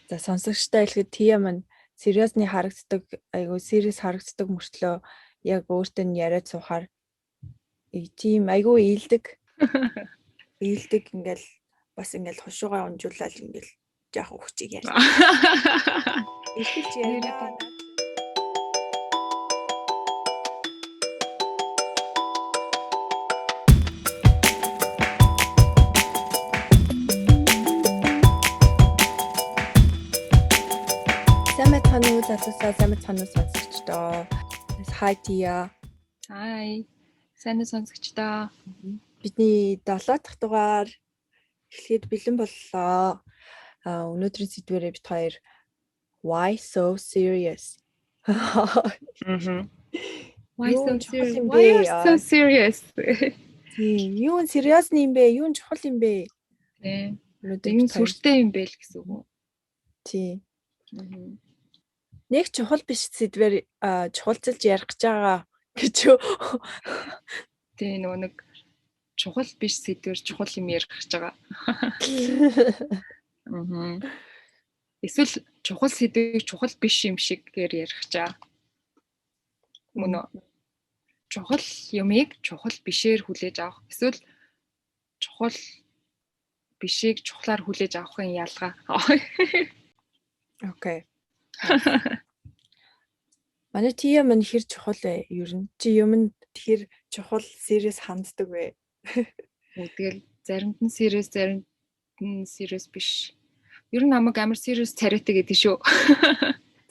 За, сонсогчтой хэлэхэд Тия маань серьезный харагддаг, айгу serious харагддаг мөртлөө яг өөртөө нь яриад суухаар тийм айгу ээлдэг. Ээлдэг, ингээл бас ингээл хушуугаа унжуулаад ингээл яах өгчийг ярьж. Эхэлж яриа. Сайн байцгаана уу, залуусаа, сайн байцгаана уу, сонсогчдоо. Hi, Tia. Hi. Сайн уу, сонсогчдоо. Бидний 7 дахь дугаар эхлэхэд бэлэн боллоо. А өнөөдрийн сэдвээрээ бид хоёр "Why so serious?" Why so serious? Why are so serious? Тийм, юу н serious юм бэ? Юу н чухал юм бэ? Тийм. Өнөөдөр юу сүртэй юм бэ л гэсэн үг үү? Тийм. Нэг чухал биш сэдвээр чухалчилж ярих гэж байгаа гэж юу? Тийм, нөгөө нэг чухал биш сэдвээр чухал юм ярих гэж байгаа. Эсвэл чухал сэдвийг чухал биш юм шигээр ярих гэж байгаа. Мөн үү? Чухал юмыг чухал бишээр хүлээж авах. Эсвэл чухал бишийг чухлаар хүлээж авахын ялгаа. Okay. Манай Тия маань хэр чухал вэ? Ер нь чи юм хэр чухал, serious ханддаг вэ? Тэгэл заримд нь serious, заримд нь serious биш. Ер нь намайг амар serious царайтай гэдэг шүү.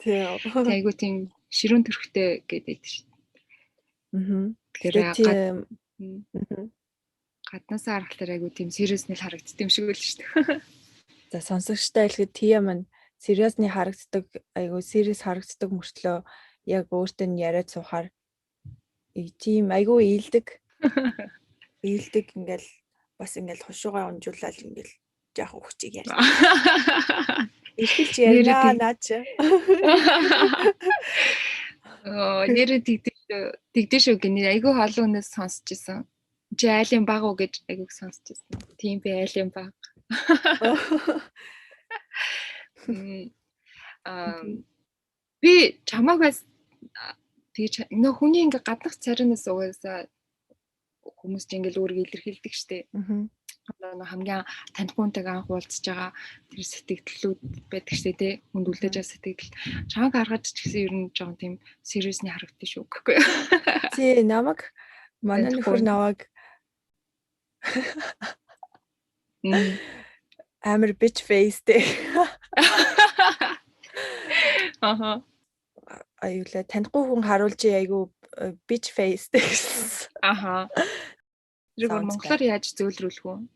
Тийм. Айгуу тийм ширүүн төрхтэй гэдэг шүү. Тэгэхээр гаднаасаа харахаар айгуу тийм serious нэл харагддаг юм шиг байл шүү дээ. За, сонсогчтой хэлэхэд Тия маань серьезный харагддаг, айгу serious харагддаг мөртлөө яг өөртөө нь яриад суухаар тийм айгу ээлдэг. Ээлдэг, ингээл бас ингээл хушуугаа унжуулаад ингээл яах өгчийг ярьж. Эхэлж яриа наа чи. Оо, нэрээ тэгдэж тэгдэж шүү гинэ, айгу олон хүнээс сонсч ирсэн. Чи айлын баг уу гэж айгууг сонсч ирсэн. Тийм, би айлын баг. Аа, би чамааг бас тэгж нөө хүний ингээ гаднах царинаас угаасаа хүмүүс ч ингээл өөрийгөө илэрхийлдэг штэ. Одоо хамгийн танихгүй хүнтэйгээ анх уулзж байгаа тэр сэтгэлдлүүд байдаг штэ, тий. Хүнд үлдээж байгаа сэтгэл. Чамайг харахад ч гэсэн ер нь жоохон тийм serious-ний харагдсан шүү гэхгүй. Тий, намайг манай нөхөр намайг амар bitch face тэй. Аха. Аюулаа танихгүй хүн харуулж айгу bitch face тэй гэсэн. Аха. Тэр монголоор яаж зөөлрүүлэх вэ?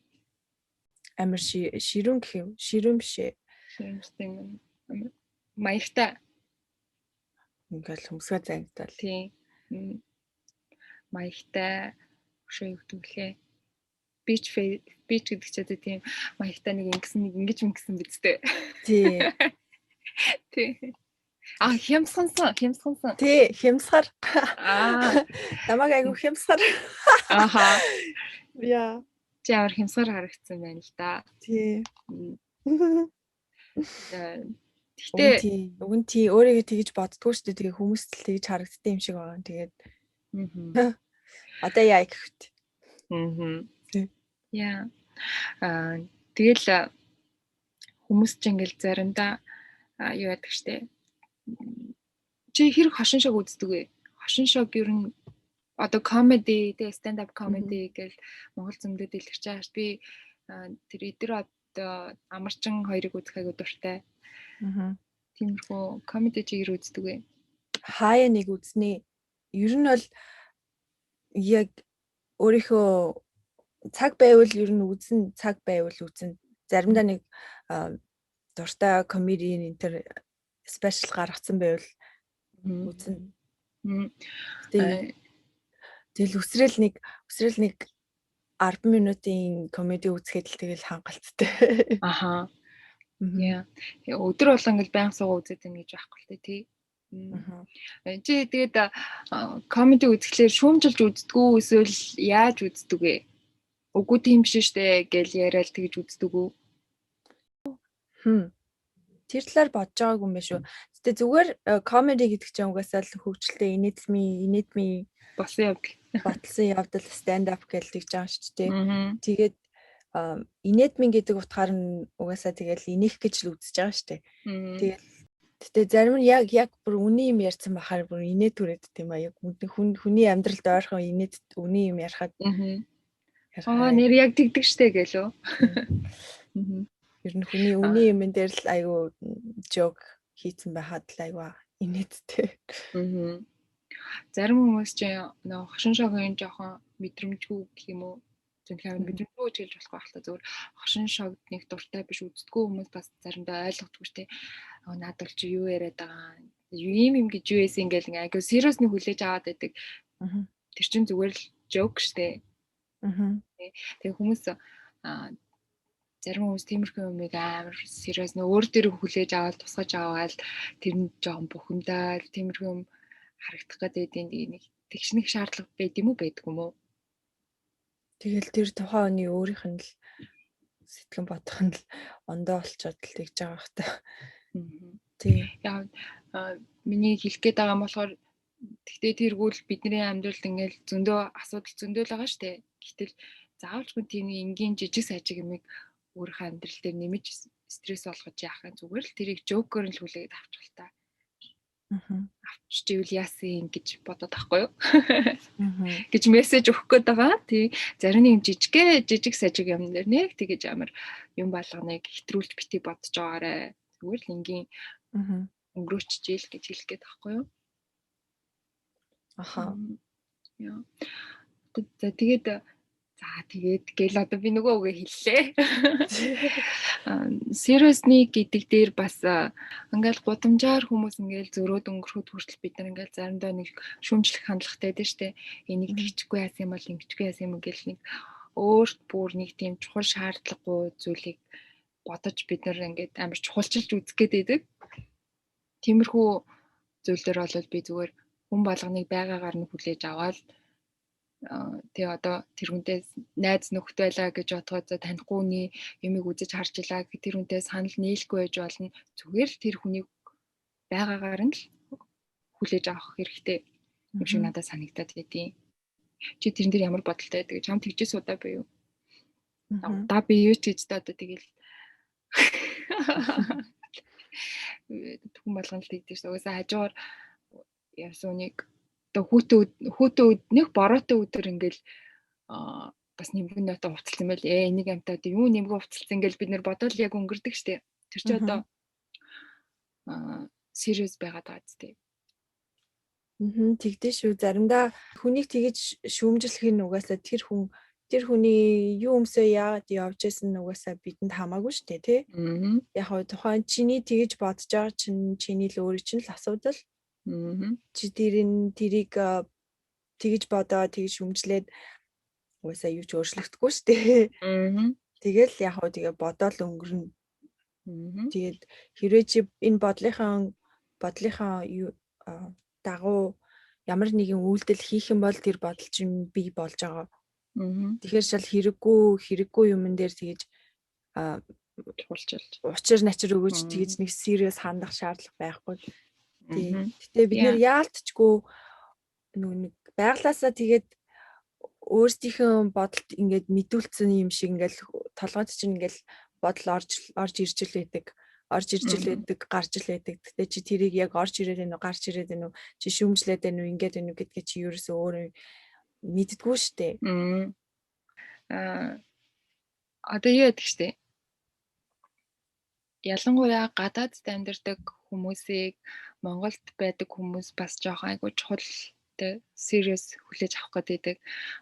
Амар ширүүн гэх юм. Ширүүн биш ээ. Ширүүн юм. Маягтай. Ингээл хөмсгөө зангидал. Тийм. Маягтай өшөө юу гэдэг лээ. Bitch face, bitch гэдэг чи одоо тийм маягтай нэг ингэсэн, нэг ингэж ингэсэн биз дээ. Тий. Тий. А, хямсгансан, хямсгансан. Тий, хямсгар. Аа. Намайг айгу хямсгар. Аха. Яа. Чи амар хямсгар харагдсан байна л да. Тий. Гэхдээ уг нь тий, өөрийгөө тэгж боддгоо шүү дээ. Тэгээ хүмүүст л тэгж харагдсан юм шиг байгаа. Тэгээд одоо яа гэхэд. Яа. Аа, тэгэл хүмүүс ч ингээл заримдаа юу яадаг штэ. Чи хэрэг хошин шог үздэг вэ? Хошин шог ер нь одоо comedy, тэгээ stand up comedy гэл Монгол зөмдөд илэрч байгаа ш. Би тэр эдэр одоо амарчин хоёрыг үзэх айгу дуртай. Тиймэрхүү comedy чи хэр үздэг вэ? Хаяа нэг үзнэ. Ер нь бол яг өөрийнхөө цаг байвал ер нь үзэн, цаг байвал үзэн. Заримдаа нэг дуртай comedian энэ тэр special гаргацсан байвал үзэн. Тэгэл өсрэл нэг 10 минутын comedy үзэхэд л тэгэл хангалттай. Аха. Яа. Өдөр болгон ингээл байнга суугаа үзээд байна гэж байхгүй л тий. Чи тэгээд comedy үзэхлээр шүүмжилж үздэгүү эсвэл яаж үздэг вэ? Үгүй, тийм биш штэ гэл яриад тэгж үздэг үү? Хм. Тэр талаар бодож байгаагүй юм байна шүү. Гэтэ зүгээр comedy гэдэг чинь угаасаа л хөгжилтэй инээдмийн болсон явдал. Баталсан явдал stand up гэж тэгж байгаа шүү дээ. Тэгээд инээдмийн гэдэг утгаар нь угаасаа тэгэл инех гэж л үзэж байгаа шүү дээ. Тэгэл гэтээ зарим нь яг бүр үний юм ярьсан бахаар бүр инээ түрээд тийм а яг хүний амьдралд ойрхон инээд үний юм ярихад Аа нэр яг тэгдэг штэ гэлөө. Ер нь хүний үний юмн дээр л айгу joke хийцэн байхад л айгу инээдтэй. Зарим хүмүүс чинь нөө хошин шогийн жоохон мэдрэмжгүй гэх юм уу? Зөнхөө мэдрэмжгүй гэж хэлж болох байх л та, зүгээр хошин шог нэг дуртай биш үздэггүй хүмүүс бас заримдаа ойлгохгүй штэ. Наад бол чи юу яриад байгаа юм юм гэж юу эсэн ингээл ингээ айгу serious нэг хүлээж аваад байдаг. Тэр чинь зүгээр л joke штэ. Тэгээ хүмүүс зарим хүмүүс тиймэрхүү юмыг амар serious нөө өөр дээр хүлээж аваад тусгаж аваад тэр нь жоохон бухимдаад тиймэрхүү юм харагдах гэдэг нэг тэгшнэх шаардлага байд юм уу байдгүй юм уу? Тэгэл тэр тухайн хүний өөрийнх нь л сэтгэн бодох нь л ондоо олцоод л тэгж байгаа бах та. Тий. Яа, миний хэлэх гээд байгаа юм болохоор тэгтээ тэргүүл бидний амьдралд ингээл зөндөө асуудал зөндөө л байгаа штэ. Гэтэл заавалжгүй тийм энгийн жижиг сажиг юмыг өөрийнхөө амьдрал дээр нэмж стресс болгож яах юм, зүгээр л тэрийг joke оор нь л хүлээгээд авчих л та. Авчиж ивэл яасан гэж бодоод байхгүй юу? Гэж мессеж өгөх гээд байгаа. Тий. Зарим нэг жижиггээ жижиг сажиг юм дээр нэг тэгэж амар юм болгоныг хэтрүүлж бити бодож байгаарэ. Зүгээр л энгийн өнгөрөөчжээл гэж хэлэх гээд байхгүй юу? Аха. Яа. За тэгээд за тэгээд гээл одоо би нөгөө үгээ хэллээ. Seriously гэдэг дээр бас ингээл гудамжаар хүмүүс ингээл зөрөөд өнгөрөхөд хүртэл бид нар ингээл заримдаа нэг шүүмжлэх хандлагатай байдаг штэ. Энийг тэгчихгүй яасан юм бол ингэчихгүй яасан юм гэл нэг өөрт бүр нэг тийм чухал шаардлагагүй зүйлийг бодож бид нар ингээд амар чухалчилж үзэх гээд байдаг. Тиймэрхүү зүйл дээр бол би зүгээр хүн болгоныг байгаагаар нь хүлээж аваад, тэгээ одоо тэр хүнтэй найз нөхөд байлаа гэж бодоход, за танихгүй хүний юмыг үзэж харж илаа гэх тэр хүнтэй санал нийлэхгүй байж болно. Зүгээр л тэр хүнийг байгаагаар нь л хүлээж авах хэрэгтэй юм шиг надад санагдаад байдیں۔ Чи тэрэн дээр ямар бодолтой байдаг? Чам тэгжээс удаа буюу? Удаа би юу ч гэж та одоо тэгэл хүн болгоно л тэгдэг шээ. Угаасаа хажуугаар явсан үнийг одоо хүүтэн хүүтэн нэг бороотой өдөр ингээл бас нэмгэн нотой хувцалсан байл. Энийг амтаа одоо юу нэмгэн хувцалсан ингээл бид нэр бодоод яг өнгөрдөг штэ. Тэр чи одоо serious байгаад байгаа зү. Тэгдэж шүү. Заримдаа хүнийг тэгэж шүүмжлэх нь угаасаа тэр хүн тэр хүний юу өмсөө яагаад явж байсан нь угаасаа бидэнд хамаагүй шүү дээ, тий? Яг хөө тухайн чиний тэгэж бодож байгаа чинь чиний л өөрийн чинь л асуудал. Чи тэрийг тэгэж бодоо тэгэж шүмжлээд угаасаа юу ч өөрчлөгдөхгүй шүү дээ. Тэгэл яг хөө тэгээ бодоол өнгөрнө. Тэгээд хэрвээ чи энэ бодлынхаа юу дагуу ямар нэгэн үйлдэл хийх юм бол тэр бодол чинь бий болж байгаа. Тэгэхээр шал хэрэггүй юмн дээр тэгэж чухалчилж учир начир өгөж тэгэж нэг serious хандах шаардлага байхгүй. Тий. Гэтэ бид нэр яалтчгүй нөгөө нэг байглаасаа тэгээд өөрсдийнхөө бодолд ингээд мэдүүлсэн юм шиг ингээд толгойд чинь ингээд бодол орж ирж л байдаг. Орж ирж л байдаг, гарч ил байдаг. Гэтэ чи тэрийг яг орж ирээд байна уу, гарч ирээд байна уу, чи шүүмжлээд байна уу, ингээд байна уу гэдгээ чи ерөөсөө өөрөө мэддэггүй штэ. Одоо юу яадаг штэ. Ялангуяа гадаадд амьдардаг хүмүүсийг Монголд байдаг хүмүүс бас жоохон айгу чухал тэ serious хүлээж авах гэдэг.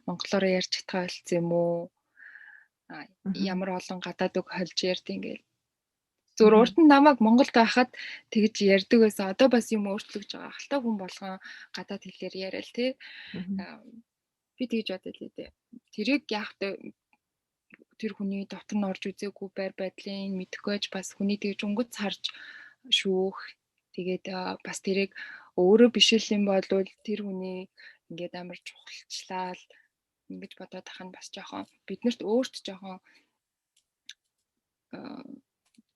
Монголоор ярьж чадхаа болсон юм уу? Ямар олон гадаад үг хольж ярьд ингээл. Зүгээр урд нь намайг Монголд байхад тэгж ярьдаг байсан. Одоо бас юм өөрчлөгдөж байгаа. Хальтаа хүн болгон гадаад хэлээр яриа л тий. Би тэгж бодод л дээ. Тэрийг яах вэ? Тэр хүний дотор нь орж үзээгүй байр байдлын мэдэхгүй байж бас хүний тэгж өнгөц харж шүүх. Тэгээд бас тэрийг өөрөө биш л юм бол тэр хүний ингээд амар чухалчлаа л ингэж бодоод тах нь бас жоохон биднэрт өөрт жоохон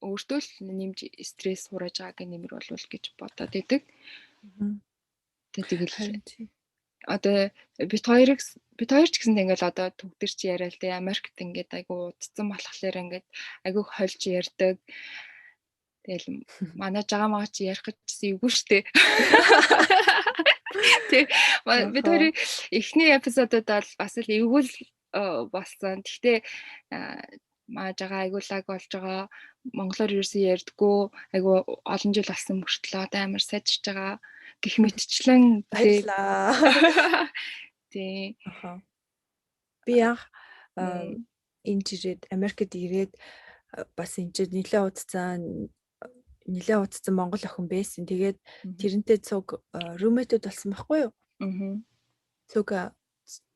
Өөртөө л нэмж стресс хурааж байгааг нэмэр болвол гэж бодоод идэг. Тэгэл одоо бид хоёр ч гэсэнд ингээл одоо төгдөрч яриа л дээ, Америкт ингээд айгу удцсан болохоор ингээд айгу хольж ярьдаг. Тэгэл манай жага мага чи ярих гэжсэн эвгүй штэ. Тэг бид хоёрын эхний эпизодод бол бас л эвгүй л болсон. Гэхдээ маа жага айгу лаг болж байгаа. Монголоор ерөөсөө ярьдгүү. Айгу олон жил болсон мөртлөө одоо амар сайжирч байгаа гэх мэтчлэн. Баярлаа. Тий. Би анх энэ ирээд, Америкт ирээд, бас энэ ч нэлээд удцсан монгол охин байсан. Тэгээд тэрнтэй цуг roommate үүд болсон байхгүй юу? Аа. Цуг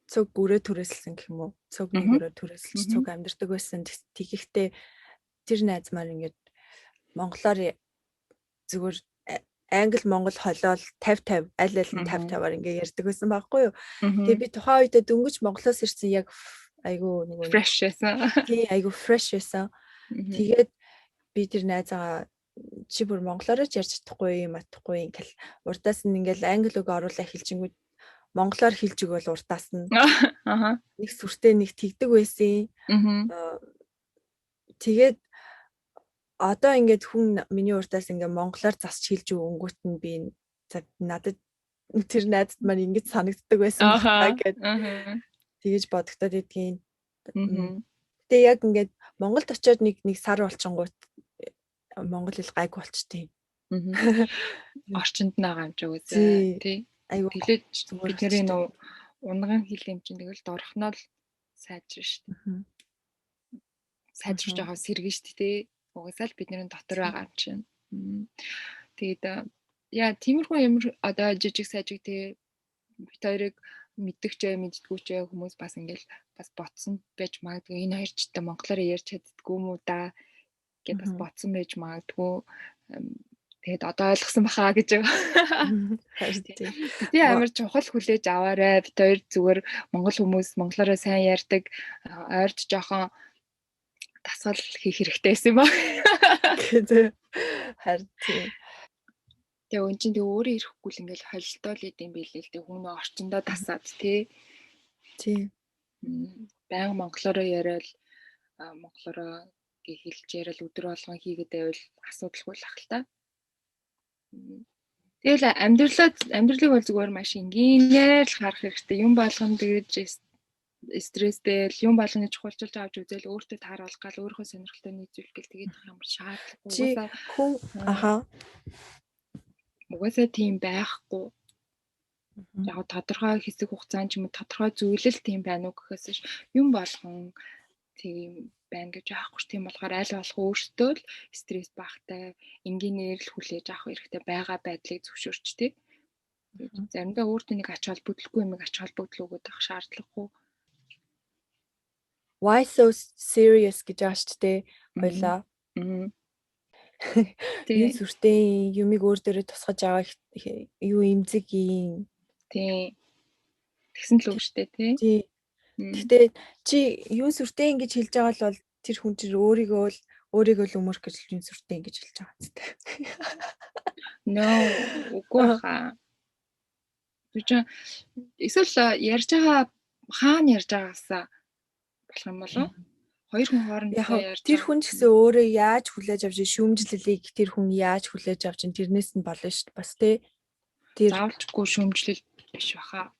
цуг өрөө түрээсэлсэн гэх юм уу? Цуг нэг өрөө түрээсэлж цуг амьдардаг байсан. Тэгэхдээ тэр найз маань ингээд монголоор зүгээр англи монгол холиол 50 50, аль аль нь 50 50-аар ингээ ярьдаг байсан байхгүй юу. Тэгээ би тухайн үедээ дөнгөж Монголоос ирсэн, яг айгу нөгөө fresh байсан. Тий, айгу fresh байсан. Тэгээд би тэр найзаагаа чи бүр монголоор ч ярьж чадахгүй юм атахгүй ингээл урдаас нь ингээл англи үг оруулаа хэлжингүүд монголоор хэлж өгөөл урдаас нь. Нэг сүртэй нэг тэгдэг байсан. Тэгээд одоо ингээд хүн миний урдаас ингээд монголоор засч хэлж өгөнгүүт нь би надад тэр найзад маань ингэж санагддаг байсан байна гэд тэгэж бодогдоод идгийн. Тэгээ яг ингээд Монголд очиод нэг нэг сар болчингууд монгол хэл гайг болчтیں۔ Орчинд нагаа юм ч үгүй тий. Айгу. Тэглэж бидний нөө унган хэл юм чинь тэгэл дорхноо л сайжрна шүү дээ. Сайжирч байгаа сэргэн шүү дээ, тий. Угаасаа л бидний дотор байгаа юм чинь. Тэгээд яа, тиймэрхүү юм одоо жижиг сажиг тий, бит хоёрыг мэддэг ч мэддэггүй ч хүмүүс бас ингээл бас ботсон байж магадгүй, энэ хоёр ч та монголоор ярьж чаддгүй юм уу да гэд бас ботсон байж магадгүй. Тэгээд одоо ойлгосон баха гэж байгаа. Тэгээ амар чухал хүлээж аваарай. Бид хоёр зүгээр монгол хүмүүс, монголоороо сайн ярьдаг, ойрд жоохон дасгал хийх хэрэгтэй байсан юм ба. Харин тийм. Тэгээ өн чинь тэгээ өөрөө ирэхгүй л ингээл холилдоол идэм билээ л дээ. Хүн орчиндөө дасаад тий. Тий. Баян монголоороо яриад, монголоороо хэлж яриад өдөр болгон хийгээд байвал асуудалгүй л ах л та. Тэгэл амьдралыг бол зүгээр маш энгийнээр л харах хэрэгтэй. Юм болгон тэгэж стресстэй л юм болгоны чухалчилж авч үзэл, өөртөө тааруулах гал, өөрийнхөө сонирхолтой нийцүүлэх гэл тэгээд ямар шаардлагагүй. Чи хүн Угаасаа тийм байхгүй. Яг тодорхой хэсэг хугацаанд ч юм уу, тодорхой зүйлэл тийм байна уу гэхээс юм болгон тийм байна гэж байхгүй ш. Тийм болохоор аль болох өөртөө л стресс багтай, энгийнээр л хүлээж авах хэрэгтэй, байгаа байдлыг зөвшөөрч тий. Заримдаа өөртөө нэг ач холбогдолгүй юмыг ач холбогдол өгөөд авах шаардлагагүй. Why so serious гэж байгаа шүү дээ. Хоёлаа. Тийм сүртэй юмыг өөр дөрөө тусгаж авах юу эмзэг юм. Тийм. Тэгсэн л үг шүү дээ, тий. Тий. Гэтэ чи юу сүртэй ингэж хэлж байгаа л бол тэр хүн чинь өөрийгөө л өмөрөх гэж юм сүртэй ингэж хэлж байгаа зү. No, үгүй хаа. Тэр чинь эсвэл ярьж байгаа, хаана ярьж байгаасаа болох юм болов? Хоёр хүн хоорондоо ярьж тэр хүн ч гэсэн өөрөө яаж хүлээж авч, шүүмжлэлийг тэр хүн яаж хүлээж авч, тэрнээс нь болно шүү дээ бас, тий. Тэр заавалчгүй шүүмжлэл биш баха.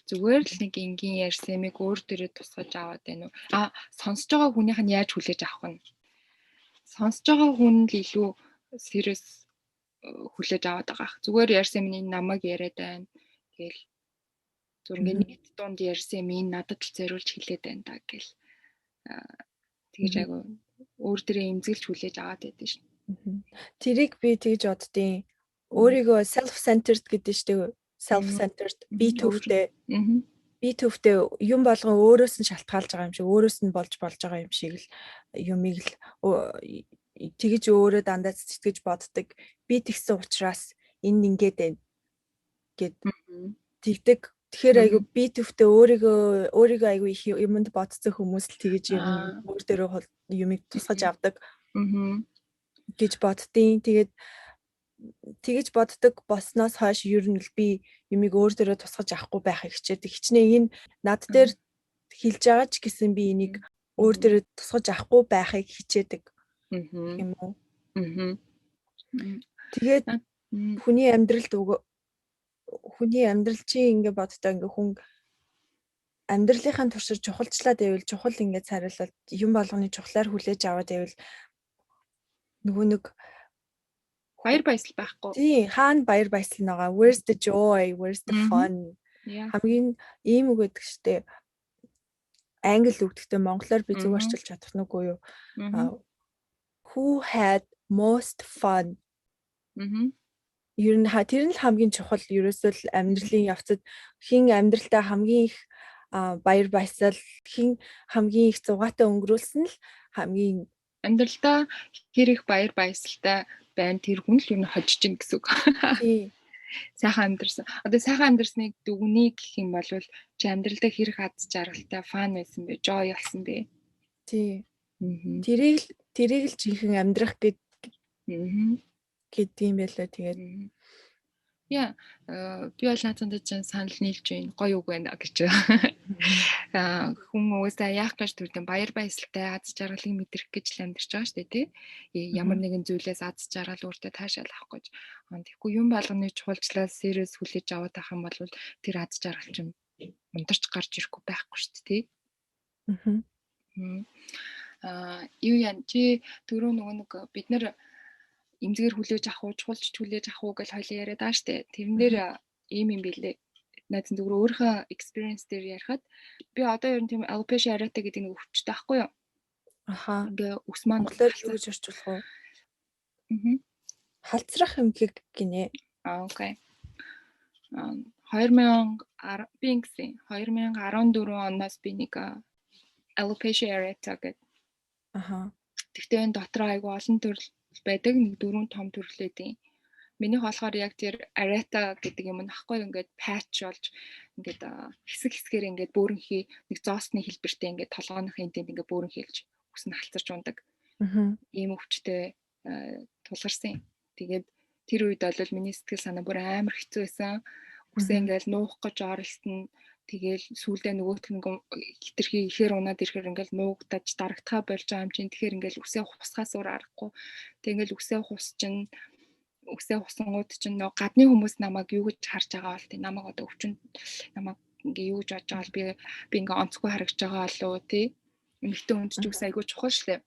Зүгээр л нэг энгийн ярьсан юмыг өөр дөрөө тусгаж аваад байна уу? А сонсож байгаа хүнийх нь яаж хүлээж авах нь? Сонсож байгаа хүн л илүү serious хүлээж аваад байгаа. Зүгээр ярьсан юм энэ намайг яриад байна. Тэгэл зүр ингээ нийт дунд ярьсан юм энэ надад л зориулж хэлээд байна да гэл. Тэгэж айгу өөр дөрөө эмзэглэж хүлээж аваад байдсан шин. Тэрийг би тэгж боддیں۔ Өөрийгөө self centered гэдэг шүү дээ. Self centered, би төвтэй. Би төвтэй, юм болгон өөрөөс нь шалтгаалж байгаа юм шиг, өөрөөс нь болж болж байгаа юм шиг л юмыг л тэгэж өөрөө дандаа сэтгэж боддог. Би тэгсэн учраас энэ ингээд байна гэд тэгдэг. Тэгэхээр айгу би төвтэй, өөрийгөө өөрийгөө айгу их юмд бодсон хүмүүс л тэгэж юм өөр дөрөө юмыг тусгаж авдаг. гэж боддیں۔ Тэгээд тэгэж боддог болсноос хойш ер нь л би юмыг өөр дөрөө тусгаж авахгүй байхыг хичээдэг. Хичнээн энэ над дээр хэлж байгаа ч гэсэн би энийг өөр дөрөө тусгаж авахгүй байхыг хичээдэг юм уу? Тэгээд хүний амьдралд хүний амьдрал чи ингэ боддоо ингээ хүн амьдралынхаа туршид чухалчлаад байвал, чухал ингээд царайлаад юм болгоны чухлаар хүлээж аваад байвал нөгөө нэг баяр баясгал байхгүй. Тийм, хаана баяр баясгал байгаа? Where's the joy? Where's the fun? Хамгийн ийм үг гэдэг штэ. Англи үг, гэхдээ монголоор би зөв орчуулж чадах нүггүй юу? Who had most fun? Ер нь тэр нь л хамгийн чухал, ерөөсөө л амьдралын явцад хэн амьдралдаа хамгийн их баяр баясгал, хэн хамгийн их зугаатай өнгөрүүлсэн л хамгийн Амьдралдаа хэр их баяр баясгалтай байна, тэр хүн л ер нь хожиж гин гэсэн үг. Тийм. Сайхан амьдарсан. Одоо сайхан амьдарсныг дүгнэе гэх юм бол чи амьдралдаа хэр их аз жаргалтай, fun байсан бэ? Joy болсон бэ? Тийм. Тэрийг л жинхэнэ амьдрах гэд гэдэг юм байлаа, тэгээд. Яа, би бол наацанд чинь санал нийлж байна. Гоё үг байна гэж. Хүн угаасаа яах гэж төрдөн баяр баясгалтай, аз жаргалыг мэдрэх гэж л амьдарч байгаа шүү дээ, тий. Ямар нэгэн зүйлээс аз жаргал өөртөө таашаал авах гэж. Тэгэхгүй юм болгоны чухалчлал serious хүлээж аваад байх юм бол тэр аз жаргал чинь ундарч гарч ирэхгүй байхгүй шүү дээ, тий. Юу яа, чи түрүү нөгөө нэг бид нар эмзгээр хүлээж авах уу, чухалч хүлээж авах уу гэж хоёлаа яриад байгаа штэ. Тэрэн дээр ийм юм билээ. Найз зүгээр өөрийнхөө experience дээр ярихад би одоо ер нь тийм alopecia areata гэдэг нэг өвчтэй байхгүй юу? Аха. Ингээ үс маань Монголоор юу гэж орчуулах вэ? Халдсрах эмгэг гинэ. Аа, okay. 2010 би ингэсэн 2014 оноос би нэг alopecia areata гэдэг. Тэгтээ энэ дотроо айгу олон төрөл байдаг. Нэг дөрвөн том төрлөөдийн. Минийх болохоор яг тэр areata гэдэг юм нь ахгүй, ингээд patch болж, ингээд хэсэг хэсгээр ингээд бөөрөнхий нэг зоосны хэлбэртэй ингээд толгойнхын энд ингээд бөөрөнхийлж үс нь халцарч ундаг. Ийм өвчтэй тулгарсан. Тэгээд тэр үед бол миний сэтгэл санаа бүр амар хэцүү байсан. Үсээ ингээд нуух гэж оролтно. Тэгээл сүүлдээ нөгөөх нь хитрхи ихээр унаад ирэхээр ингээл нуугдаж дарагдхаа болж байгаа юм чинь, тэгэхээр ингээл үсээ хусахаас өөр аргагүй. Тэг ингээл үсээ хус чинь, үсээ хусангууд чинь нөө гадны хүмүүс намайг юу гэж харж байгаа бол, тий, намайг одоо өвчин, намайг ингээ юу гэж бодож байгаа бол, би ингээ онцгүй харагдаж байгаа болов, тий. Эмэгтэй хүнд ч үс айгүй чухал шлээ,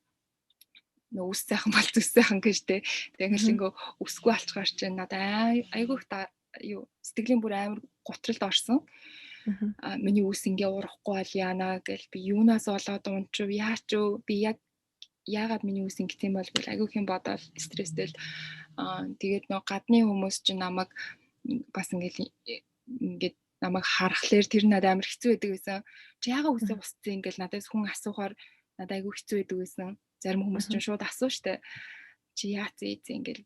нөө үс сайхан бол зүс сайхан гэж, тий. Тэг ингээл ингээ үсгүй алчгаар чинь надад айгүй их юу сэтгэлийн бүр амар гутралд орсон. А миний үс ингээ урахгүй бол яана гэл, би юунаас болоод унчив, яач вэ, би яг яагаад миний үс ингэсэн бол гэл айгүй хэм бодоол стресстэй л. Тэгээд нөө гадны хүмүүс чинь намайг бас ингээл ингээд намайг харахлаар тэр надад амар хэцүү байдаг байсан. Чи яагаад үсээ бусцсан ингээл надаас хүн асуухаар надад айгүй хэцүү байдаг байсан. Зарим хүмүүс чинь шууд асуу штэ. Чи яац ийц ингээл.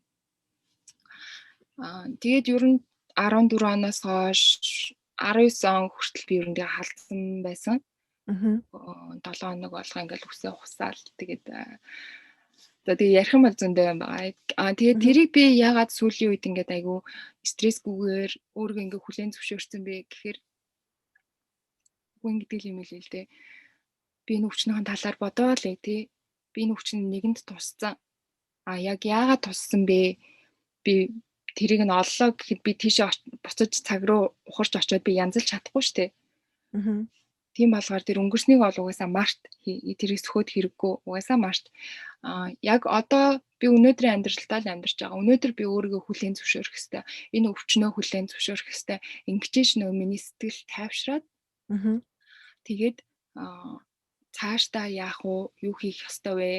Тэгээд ер нь 14 оноос хойш 19 он хүртэл би ер нь тэгээ халдсан байсан. 7 хоног болго ингээл үсээ хусаал, тэгээд за, тэгээ ярих юм бол зөндөө юм байгаа. Тэгээд тэрийг би яагаад сүүлийн үед ингээд айгүй стрессгүйгээр өөрийгөө ингээд хүлээн зөвшөөрсөн бэ гэхээр үгүй гэдэг юм лээ л дээ. Би энэ өвчнийхэн талаар бодоол ээ, тий. Би энэ өвчин нэгэнд тусцсан. А яг яагаад туссан бэ? Би тэрийг нь оллоо гэхэд би тийшээ буцаж цаг руу ухарч очиод би янзалж чадахгүй шүү дээ. Тийм болохоор тэр өнгөрснийг бол угаасаа март, тэрийг сөхөөд хэрэггүй, угаасаа март. Яг одоо би өнөөдрийн амьдралдаа л амьдарч байгаа. Өнөөдөр би өөрийгөө хүлээн зөвшөөрөх ёстой. Энэ өвчнөө хүлээн зөвшөөрөх ёстой. Ингэжээш нөө миний сэтгэл тайвшраад. Тэгээд цаашдаа яах вэ? Юу хийх ёстой вэ?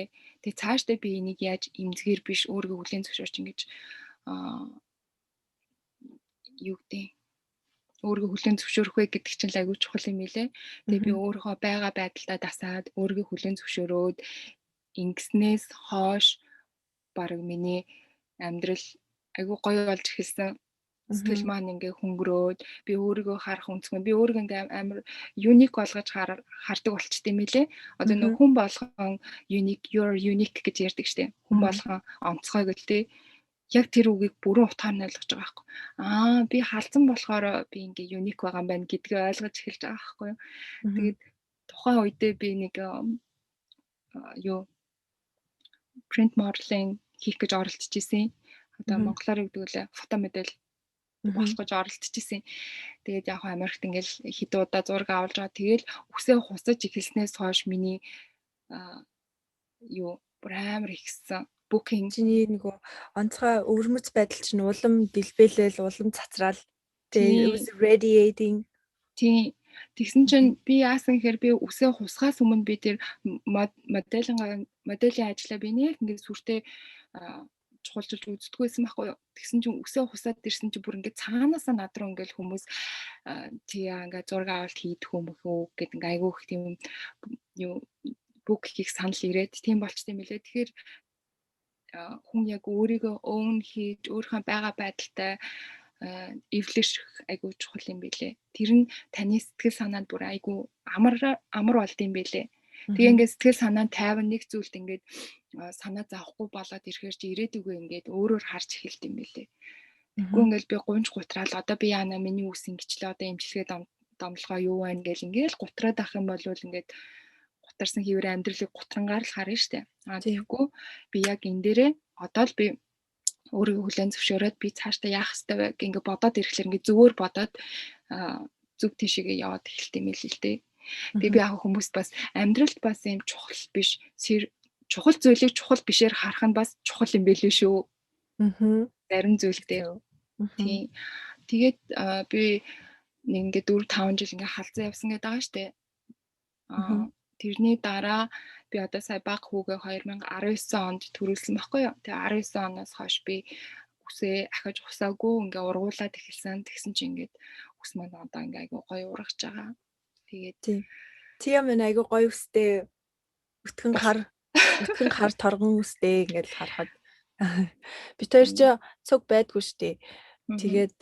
Тэгээд цаашдаа би энийг яаж эмзгээр биш өөрийгөө хүлээн зөвшөөрч ингэж юу гэдэг өөрийгөө хүлээн зөвшөөрөх вэ гэдэг чинь л айгүй чухал юм билэ. Тэгээ би өөрийнхөө байгаа байдалдаа дасаад, өөрийгөө хүлээн зөвшөөрөөд ингэснээс хойш бараг миний амьдрал айгүй гоё болж эхэлсэн. Сэтгэл маань ингээ хөнгөрөөд би өөрийгөө харах өнцгөн, би өөрийгөө ингээ амар unique болгож хардаг болчт юм билэ. Одоо нөх хүн болгон unique, you're unique гэж ярьдаг штэ. Хүн болгон онцгой гэл те. Яг тэр үгийг бүрэн утгаар нь ойлгож байгаа байхгүй. Аа, би халзан болохоор би ингээ unique байгаа юм байна гэдгийг ойлгож эхэлж байгаа байхгүй юу. Тэгээд тухайн үедээ би нэг юу print modeling хийх гэж оролдож исэн. Одоо монголоор юу гэдэг вэ? Фото модель болох гэж оролдож исэн. Тэгээд яг Америкт ингээл хэдэн удаа зураг авалж байгаа. Тэгэл үсээ хусаж эхэлснээс хойш миний юу бүр амар ихсэн booking. Чиний нөгөө онцгой өвөрмөц байдал чинь улам дэлбэлэл, улам цацраал, тэгээ was radiating. Тийм. Тэгсэн чинь би яасан гэхээр би үсээ хусахаас өмнө би тэр моделийн ажлаа би нэг ингээд сүртэй чухалчилж үздэггүй байсан байхгүй юу. Тэгсэн чинь үсээ хусаад ирсэн чинь бүр ингээд цаанаасаа над руу ингээд хүмүүс тийя ингээд зураг авалт хийдэх юм уу гэд ингээд айгүй их тийм юу book хийх санал ирээд тийм болчтой юм лээ. Тэгэхээр хүн яг өөрийгөө own хийж, өөрийнхөө байгаа байдалтай эвлэрэх айгүй чухал юм билэ. Тэр нь таны сэтгэл санаанд бүр айгүй амар амар болд юм билэ. Тэгээ ингээд сэтгэл санаа нь тайван, нэг зүйлд ингээд санаа зовхгүй болоод ирэхээр чи ирээдүгөө ингээд өөрөөр харж эхэлт юм билэ. Тэгэхгүй ингээд би гунж гутраал, одоо би яана, миний үс ингэчлээ, одоо эмчилгээ домлогоо юу байна гэл ингээд гутраад ах юм бол ингээд гутарсан хэвээр амьдралыг гутрангаар л харна штэ. А тэгэхгүй би яг энэ дээрээ одоо л би өөрийгөө хүлээн зөвшөөрөөд би цаашдаа яах ёстой вэ гэх ингээд бодоод ирэхлээр ингээд зөвөр бодоод зөв тийшээгээ яваад эхэлт юм л л дээ. Тэгээ би яг хүмүүст бас амьдралд бас юм чухал биш, чухал зүйлийг чухал бишээр харах нь бас чухал юм билээ шүү. Зарим зүйл дээр. Тийм. Тэгээд би нэг ингээд 4 5 жил ингээд халзан явсан гэдэг байгаа штэ. Аа, тэрний дараа би одоо сая баг хүүгээ 2019 онд төрүүлсэн байхгүй юу. Тэгээ 19 оноос хойш би үсээ ахиж хусаагүй, ингээ ургуулад эхэлсэн. Тэгсэн чинь ингээд үс маань одоо ингээ айгу гоё ургаж байгаа. Тэгээд Тийм минь айгу гоё үстэй, өтгөн хар торгон үстэй ингээд харахад бид хоёр чи цуг байдгүй штэ. Тэгээд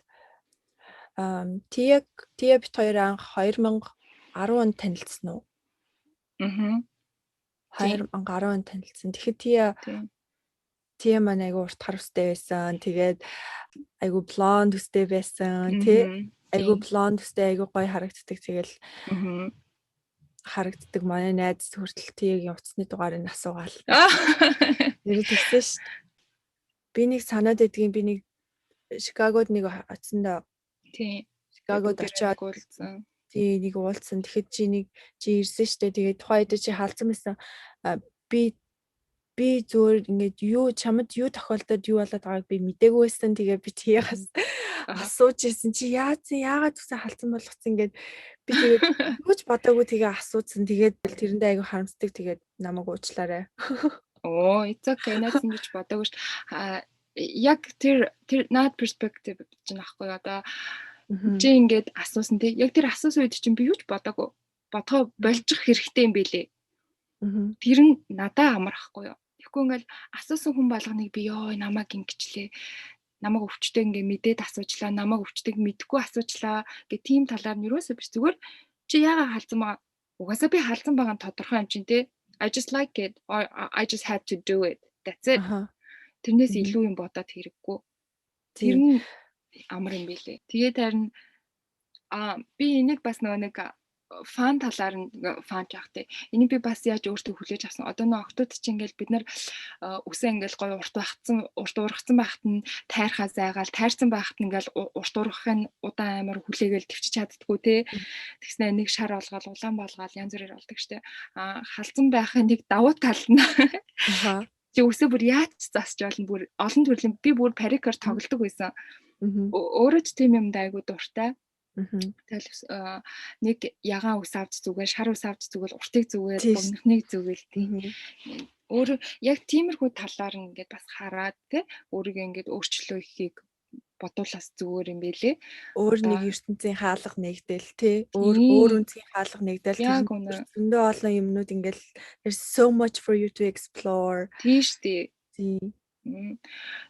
Тия Тия бид хоёр анх 2010 онд танилцсан уу? Аа. 2010 онд танилцсан. Тэгэхээр Тия Тия маань айгу урт хар үстэй байсан. Тэгээд айгу блонд үстэй байсан. Тэ, айгу блонд үстэй, айгу гоё харагддаг. Тэгэл харагддаг. Манай найз хүртэл Тиягийн утасны дугаарыг асуугаал. Нэр тэгсэн шүү дээ. Би нэг санаад байдгийн, би нэг Чикагод нэг очсон доо. Чикагод очиод уулзсан. Тий, нэг уулзсан. Тэгэхэд чи нэг чи ирсэн штэ. Тэгээд тухайн үед чи халзан байсан. Би зүгээр ингээд юу чамд юу тохиолдоод юу болоод байгааг би мдээгүй байсан. Тэгээ би тиягаас асууж ирсэн. Чи яац яагаад үсээ халзан болгоцсон ингээд би тэгээд юу ч бодоогүй тэгээ асуусан. Тэгээд тэрэндээ айгу харамсдаг. Тэгээд намайг уучлаарай. Оо, it's okay. Наад ингэж бодоогүй ш. А яг тэр тэр наад perspective чинь ахгүй одоо чи ингээд асуусан тий. Яг тэр асуусан үед чинь би юу ч бодоогүй. Бодгоо болчих хэрэгтэй юм бэлээ. Тэр нь надаа амар ахгүй юу. Тэгэхгүй ингээл асуусан хүн болгоныг би ёо намайг ингэчлээ, намайг өвчтөй ингээ мэдээд асуучлаа, намайг өвчтөйг мэдхгүй асуучлаа гэх тийм талаар нь юусоо биш, зүгээр чи яагаад халзан байгаа, угаасаа би халзан байгаа нь тодорхой юм чинь те, I just like it or I just had to do it, that's it. Тэрнээс илүү юм бодоод хэрэггүй. Тэр нь амар юм билээ. Тэгээд харин би энийг бас нөгөө нэг fun талаар нь, fun жаах те. Энийг би бас яаж өөртөө хүлээж авсан. Одоо нөө октод чи ингээл бид нар үсээ ингээл гоё урт багцсан, урт ургацсан байхад нь тайрхаа зайгаал, тайрсан байхад нь ингээл урт ургахын удаан амар хүлээгээл төвчж чаддггүй те. Тэгснэ нэг шар олгоол, улаан болгоол, янз бүрээр болдог штэ. А халзан байхын нэг давуу тал нь чи үсээ бүр яаж засч болно, бүр олон төрлийн, би бүр парикаар тоглодог байсан. Өөрөө ч тийм юмд айгу дуртай. Тэгэл нэг ягаан ус авч зүгээр, шар ус авч зүгээр, уртыг зүгээр, богинохныг зүгээр тийм. Өөр яг тиймэрхүү талаар нь ингээд бас хараад те, өөрийгөө ингээд өөрчлөө ихийг бодуулаас зүгээр юм бэлээ. Өөр нэг ертөнцийн хаалга нэгдэл те, өөр өөр өнцгийн хаалга нэгдэл, зөндөө олон юмнууд ингээл there's so much for you to explore. Тийм шүү дээ. Тийм.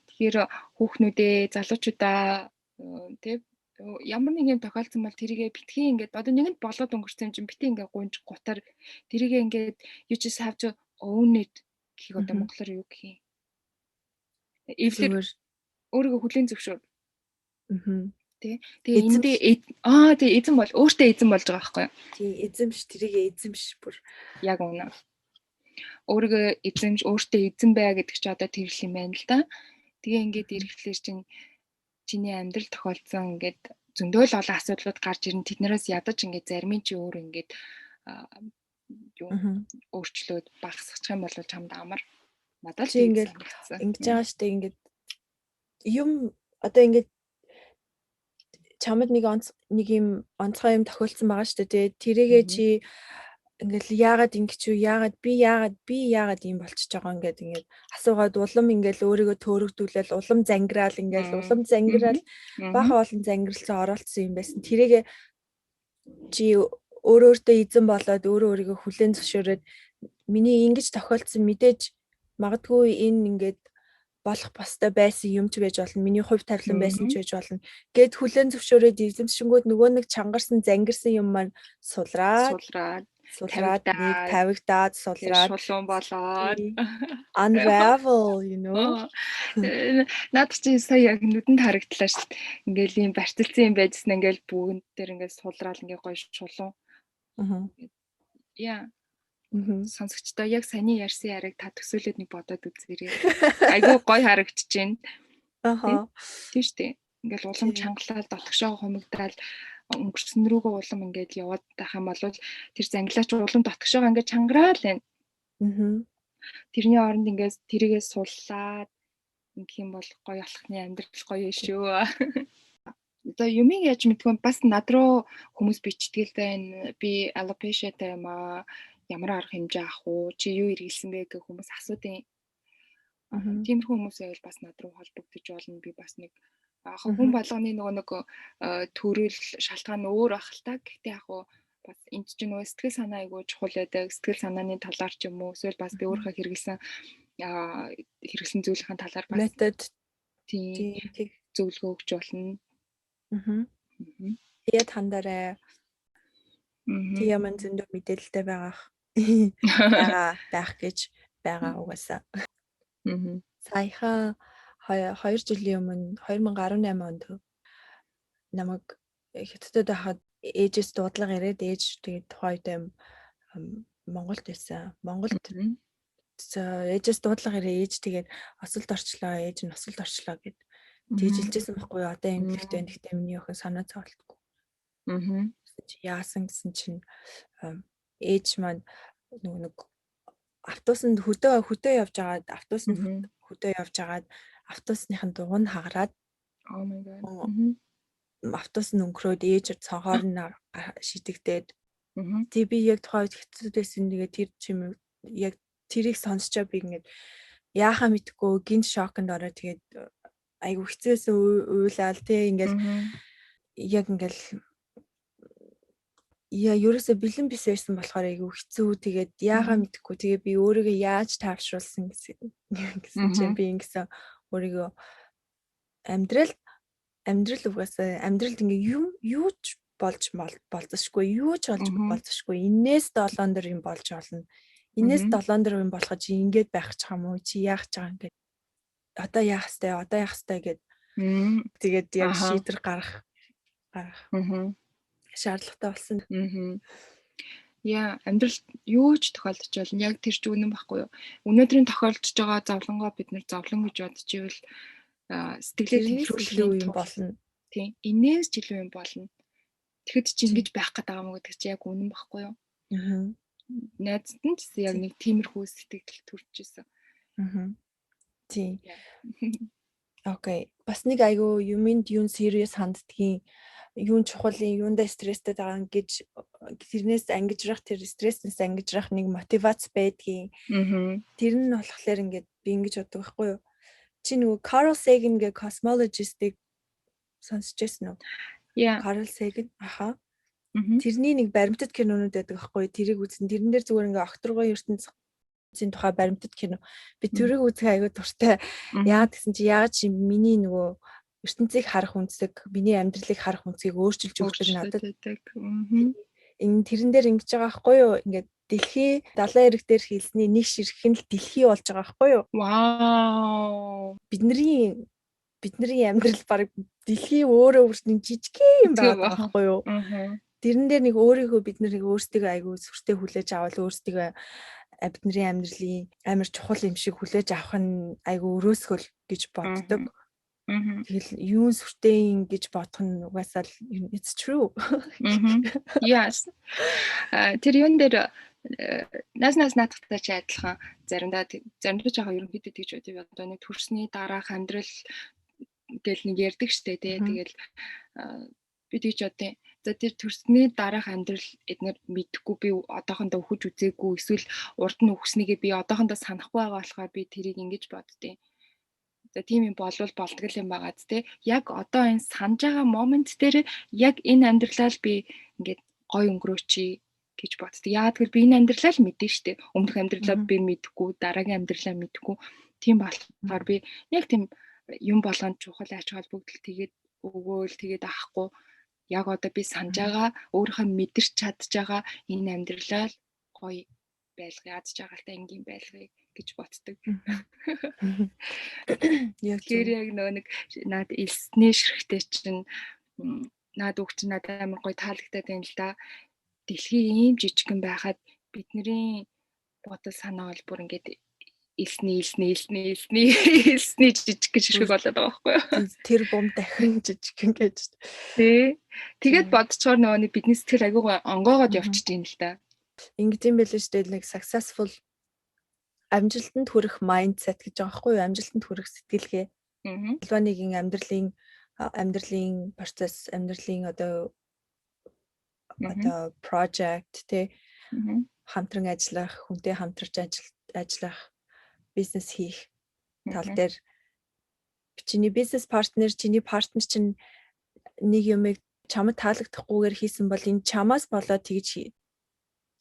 Тэгэхээр хүүхнүүдээ, залуучуудаа Тэ, ямар нэг юм тохиолдсон бол тэрийгээ битгий ингээд одоо нэгэнд болоод өнгөрсөн юм чинь битгий ингээд гунж гутар, тэрийгээ ингээд you just have to own it гэхийг одоо монголоор юу гэх юм? Эвлэр, өөрийгөө хүлээн зөвшөөр. Тэ. Тэгээ эндээ тий, эзэн бол, өөртөө эзэн болж байгаа байхгүй юу? Тий, эзэмш, тэрийг эзэмш бүр. Яг үнэ. Өөрийгөө эзэмш, өөртөө эзэн бай гэдэг чи одоо тэр л юм байна л да. Тэгээ ингээд ирэхлээр чинь чиний амьдрал тохиолдсон ингээд зөндөө л олон асуудлууд гарч ирнэ. Тэднээс ядаж ингээд зарим чи өөр ингээд юу өөрчлөөд багасгах юм бол чамд амар. Надад л ингээд ингэж байгаа штэ, ингээд юм одоо ингээд чамд нэг онц нэг юм онцгой юм тохиолдсон байгаа штэ, тий. Тэрийгээ чи ингээл яагаад ингэж юу, яагаад би, яагаад би, яагаад ийм болчихж байгаа ингээд ингээд асуугаад улам ингээл өөрийгөө төөрөгдүүлэл, улам зангираал, ингээл улам зангираал, баахан олон зангиралцсан, оролцсон юм байсан. Тэрийгээ чи өөр өөртөө эзэн болоод, өөрөө өөрийгөө хүлээн зөвшөөрөөд, миний ингэж тохиолдсон мэдээж магадгүй энэ ингээд болох бостой байсан юм ч байж болно. Миний хувь тавилан байсан ч байж болно. Гэд хүлээн зөвшөөрөөд эзэмшингүүд нөгөө нэг чангарсан, зангирсан юм маань сулраад сулраад сулраад, нэг тавигдаад, сулраад шулуун болоод unravel, you know. Наад чи сая яг нүдэнд харагдлаа шүү дээ. Ингээл ийм барьцалсан юм байжсан, ингээл бүгэн дээр ингээл сулраал, ингээ гоё шулуун. Яа. Сонсогчдоо, яг саяны ярьсан яриаг та төсөөлөд нэг бодоод үзээрэй. Айгүй гоё харагдаж байна. Тийм шүү дээ. Ингээл улам чангалаад, дотгошоо хумигдаал, өнгөрсөн рүүгөө улам ингээд яваад байх юм бол тэр зангилаач улам дотгошоогоо ингээд чангараал байна. Тэрний оронд ингээд тэрийгээ суллаад ингэх юм бол гоё болохны, амьдрал гоё шүү. Одоо юмыг яаж мэдгүй, бас над руу хүмүүс бичтгэл байна. Би alopecia тай юм аа, ямар арга хэмжээ авах уу? Чи юу хэрэглэсэн бэ гэх хүмүүс асуудیں۔ Тиймэрхүү хүмүүс байвал бас над руу холбогдож болно. Би бас нэг хүн болгоны нөгөө нэг төрөл, шалтгаан өөр байх л та. Гэхдээ яг уу бас энд чинь нөгөө сэтгэл санаа айгүй чухал байдаг. Сэтгэл санааны талаар ч юм уу, эсвэл бас би өөрийнхөө хэрэглэсэн зүйлийн талаар бас метод тийм зөвлөгөө өгч болно. Тэгээд хандарай. Тийм зөндөө мэдээлэлтэй байгаах байгаа байх гэж байгаа угаасаа. Саяхан 2 жилийн өмнө, 2018 онд намайг Хятадд байхад ээжээс дуудлага ирээд, ээж тэгээд тухайн үед Монголд байсан. Монголд ээжээс дуудлага ирээ, ээж тэгээд осолд орчлоо, ээж нь осолд орчлоо гэд тэгж хэлжсэн байхгүй юу. Одоо эмнэлэгт байна. Гэхдээ миний охин санаа зоволтгүй. Яасан гэсэн чинь ээж маань нөгөө нэг автобусанд хөдөө хөдөө явж байгаад, автобусанд хөдөө явж байгаад автобусныхын дугуй нь хагараад Oh my God. Автобус нь өнгөрөөд ээж цонхоор нь шидэгдээд. Тэг би яг тухайн үед Хятадд байсан. Тэгээд тэр чим яг тэрийг сонсчоо би ингээд яахаа мэдэхгүй гинт шоконд ороод, тэгээд айгу хэцүүсэн, уйлаал тий, ингээл яг ингээл яа, ерөөсө бэлэн биш байсан болохоор айгу хэцүү. Тэгээд яахаа мэдэхгүй, тэгээ би өөрийгөө яаж тайвшруулсан гэсэн чинь би ингэсэн: өөрийгөө амьдрал амьдрал угаасаа амьдралд ингээ юм юу ч болж болзошгүй, юу ч болж болзошгүй, энээс долоон дор юм болж болно, энээс долоон дор юм болоход чи ингээд байх ч юм уу, чи яах ч байгаа, ингээд одоо яах хэвтэй, одоо яах хэвтэй гэд тэгээд яг шийдвэр гаргах гаргах шаардлагатай болсон. Яа, амьдрал юу ч тохиолдож болно. Яг тэр ч үнэн байхгүй юу? Өнөөдрийн тохиолдож байгаа зовлонгоо бид нар зовлон гэж бодож ивэл сэтгэлээ тэнхрүүлэх юм болно. Тийм. Энээс ч илүү юм болно. Тэгэхэд чи ингэж байх гээд байгаа юм гэдэг чи яг үнэн байхгүй юу? Аа. Найзад нь ч гэсэн яг нэг тиймэрхүү сэтгэл төрж исэн. Аа. Тийм. Okay. Бас нэг айгүй юмд юун serious ханддгийн, юун чухалын, юундаа стресстэй байгаа гэж тэрнээс ангижрах, тэр стрессээс ангижрах нэг мотивац байдгийн. Тэр нь болохоор ингээд би ингэж боддог байхгүй юу? Чи нөгөө Carl Sagan гэх cosmologist-ыг сонсч байсан уу? Yeah. Carl Sagan. Аха. Тэрний нэг баримтат кинонууд байдаг байхгүй юу? Тэрийг үзсэн. Тэрэн дээр зүгээр ингээ огторгой ертөнцийн тухай баримтат кино. Би тэрийг үзэх айгүй дуртай. Яагаад гэсэн чи яагаад чи миний нөгөө ертөнцийг харах үнцэг, миний амьдралыг харах үнцгийг өөрчилж өгдөг надад. Энэ тэрэн дээр ингэж байгаа байхгүй юу? Ингээд дэлхий далайн эрэг дээр хийлсний нэг ширхэг нь л дэлхий болж байгаа байхгүй юу? Вау. Бидний амьдрал баг дэлхий өөрөө бүрт жижигхэн юм байгаа байхгүй юу? Тэрэн дээр нэг өөрийгөө бид нар нэг өөрсдийгөө айгүй сүртэй хүлээж авал өөрсдийгөө бидний амьдралын амар чухал юм шиг хүлээж авах нь айгүй өрөөсгөл гэж боддог. Тэгэл юун сүртэй гэж бодох нь угаасаа л it's true. Yes. Тэр юун дээр нас наадахтай чи адилхан заримдаа жоо ерөнхийдөө тэгж бодъё. Одоо нэг төрсний дараах амьдрал гэл нэг ярьдаг штэ тий. Тэгэл би тэгж бодъё. За тэр төрсний дараах амьдрал эднэр мэдхгүй би одоохондоо өхөж үзээгүй эсвэл урд нь өгснийгээ би одоохондоо санахгүй байгаа болохоор би тэрийг ингэж боддیں۔ За тийм юм болвол болдгол юм байгаа зү тий. Яг одоо энэ санаж байгаа момент дээр яг энэ амьдралаа л би ингээд гой өнгөрөөчий гэж боддог. Яагаад гэвэл би энэ амьдралаа л мэдэн штэ. Өмнөх амьдралаа би мэдэхгүй, дараагийн амьдралаа мэдэхгүй. Тийм болохоор би яг тийм юм болгонд чухал ач холбогдол тэгээд өгөөл тэгээд авахгүй яг одоо би санаж байгаа өөрийнхөө мэдэрч чадж байгаа энэ амьдралаа л гоё байлгая, аз жаргалтай энгийн байлгая гэж боддог. Тэгэхээр яг нөгөө нэг над элсний ширхтээ чинь над үг чинь надад амар гоё таалагдаад байна л да. Дэлхий ийм жижигхэн байхад бидний бодол санаа бол бүр ингээд элсний жижиг гэж ширхэг болоод байгаа байхгүй юу? Тэр бум дахин жижигхэн гэж. Тий. Тэгээд бодцоор нөгөө нэг бидний сэтгэл айгуугаа онгоогоод явчихж юм л да. Ингэж юм байл шүү дээ, нэг successful амжилтанд хүрэх mindset гэж байгаа байхгүй юу? Амжилтанд хүрэх сэтгэлгээ. Альва нэгэн амьдралын процесс, амьдралын одоо project тий. Хамтран ажиллах, хүнтэй хамтарч ажиллах, бизнес хийх тал дээр чиний бизнес партнер, чиний партнер чинь нэг юмыг чамд таалагдахгүйгээр хийсэн бол энэ чамаас болоод тэгж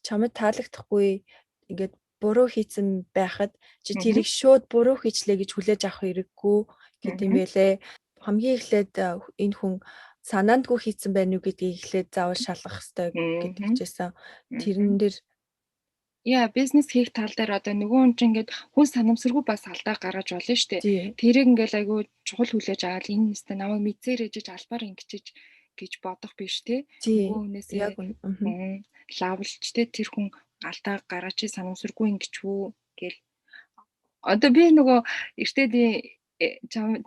чамд таалагдахгүй ингээд буруу хийсэн байхад чи тэрийг шууд буруу хийчлээ гэж хүлээж авах хэрэггүй гэдэг юм байлээ. Хамгийн эхлээд энэ хүн санаандгүй хийсэн байна уу гэдгийг эхлээд заавал шалгах хэрэгтэй гэдэг хичээсэн. Тэрэн дээр яа, бизнес хийх тал дээр одоо нөгөө хүн чинь ингээд хүн санамсаргүй бас алдаа гаргаж болно шүү дээ. Тэрийг ингээд айгүй чухал хүлээж аваад энэ нэстэ намайг мэдсээр ээжж албаар ингэчиж гэж бодох биш те. Нөгөө хүнээс яг лавлч те тэр хүн алдаа гаргаж санамсаргүй ингэчвүү гэл. Одоо би нөгөө эртээдийн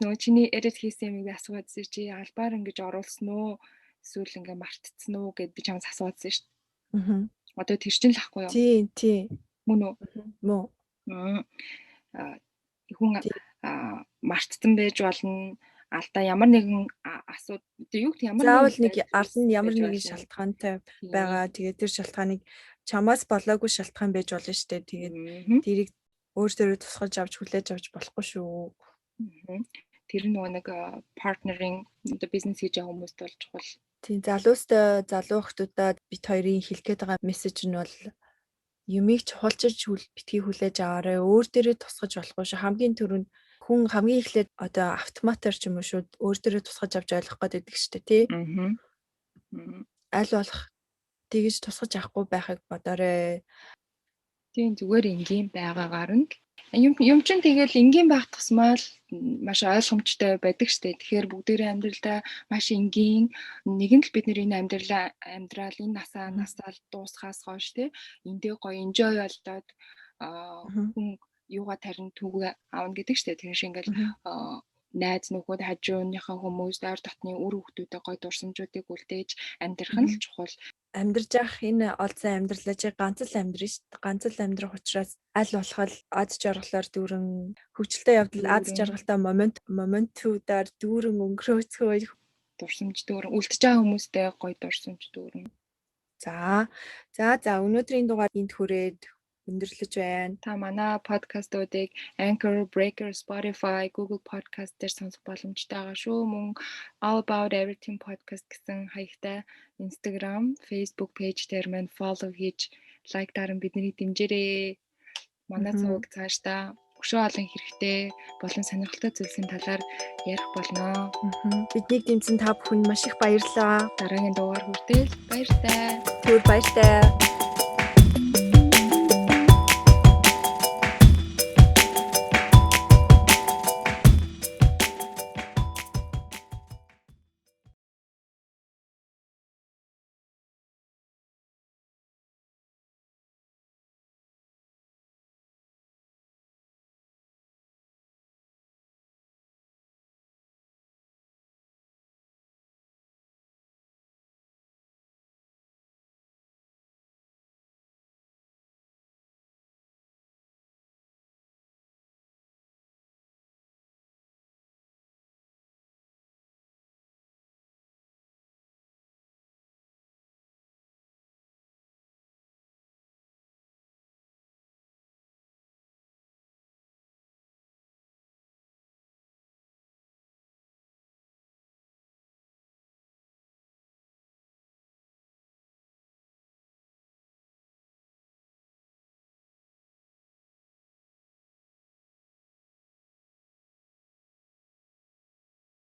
нөгөө чиний edit хийсэн юмыг би асуугаадсэн чи албаар ингэж оруулсан уу эсвэл ингээ мартцсан уу гэд би чамаас асуугаадсан шүү дээ. Одоо тэр чинь л ахгүй юу? Тий, тий. Мөн үү? Мөн. Хүн мартсан байж болно. Алдаа ямар нэгэн асуудал юу гэх ямар заавал нэг ард нь ямар нэгэн шалтгаантай байгаа. Тэгээд тэр шалтгааныг чамаас болоогүй шалтгаан байж болно шүү дээ. Тэгээд тэрийг өөр дөрөв тусгаж авч хүлээж авч болохгүй шүү. Тэр нөгөө нэг партнеринг одоо бизнес хийж байгаа хүмүүст бол чухал. Тийм, залуустай залуу охтуудаа бит хоёрын хэлэх гээд байгаа мессеж нь бол юмыг чухалчилж битгий хүлээж аваарай. Өөр дээрээ тусгаж болохгүй шүү. Хамгийн түрүүнд хүн хамгийн эхлээд одоо автоматар ч юм уу шууд өөр дээрээ тусгаж авч ойлгох гээд байдаг шүү дээ, тий. Аль болох тэгж тусгаж авахгүй байхыг бодоорой. Тийм, зүгээр энгийн байгаагаар нь юм чинь тэгэл энгийн байх тусмаа л маш ойлгомжтой байдаг штэ. Тэгэхээр бүгдээрээ амьдралдаа маш энгийн нэгэн л бид нэр энэ амьдралаа амьдрал энэ насаа насаал дуусхаас хойш те эндээ гоё enjoy болдоод хүн юугаа тарин түүгээ аавна гэдэг штэ. Тэр шиг ингээл найз нөхөд хажууныхаа хүмүүс ойр дотны үр хүүхдүүдэд гоё дурсамжуудыг үлдээж амьдрах нь л чухал. Амьдарч явах энэ олзон амьдралаа чи ганц л амьдрын шүү дээ. Ганц л амьдрах учраас аль болох аз жаргалаар дүүрэн хөгжилтэй явдал аз жаргалтай моментуудаар дүүрэн өнгөрөөцгөө дурсамж дүүрэн үлдэж байгаа хүмүүстэй гоё дурсамж дүүрэн. За өнөөдрийн дугаар энд хүрээд өндөрлөж байна. Та манай подкастуудыг Anchor, Breaker, Spotify, Google Podcast дээр сонсох боломжтой байгаа шүү. Мөн All About Everything Podcast гэсэн хаягтай Instagram, Facebook page дээр маань follow хийж лайк даран биднийг дэмжээрэй. Манай цуг цаашдаа өшөө олон хэрэгтэй болон сонирхолтой зүйлсийн талаар ярих болно. Биднийг дэмжсэн та бүхэнд маш их баярлалаа. Дараагийн дугаар хүртэл баяртай. Түр баяртай.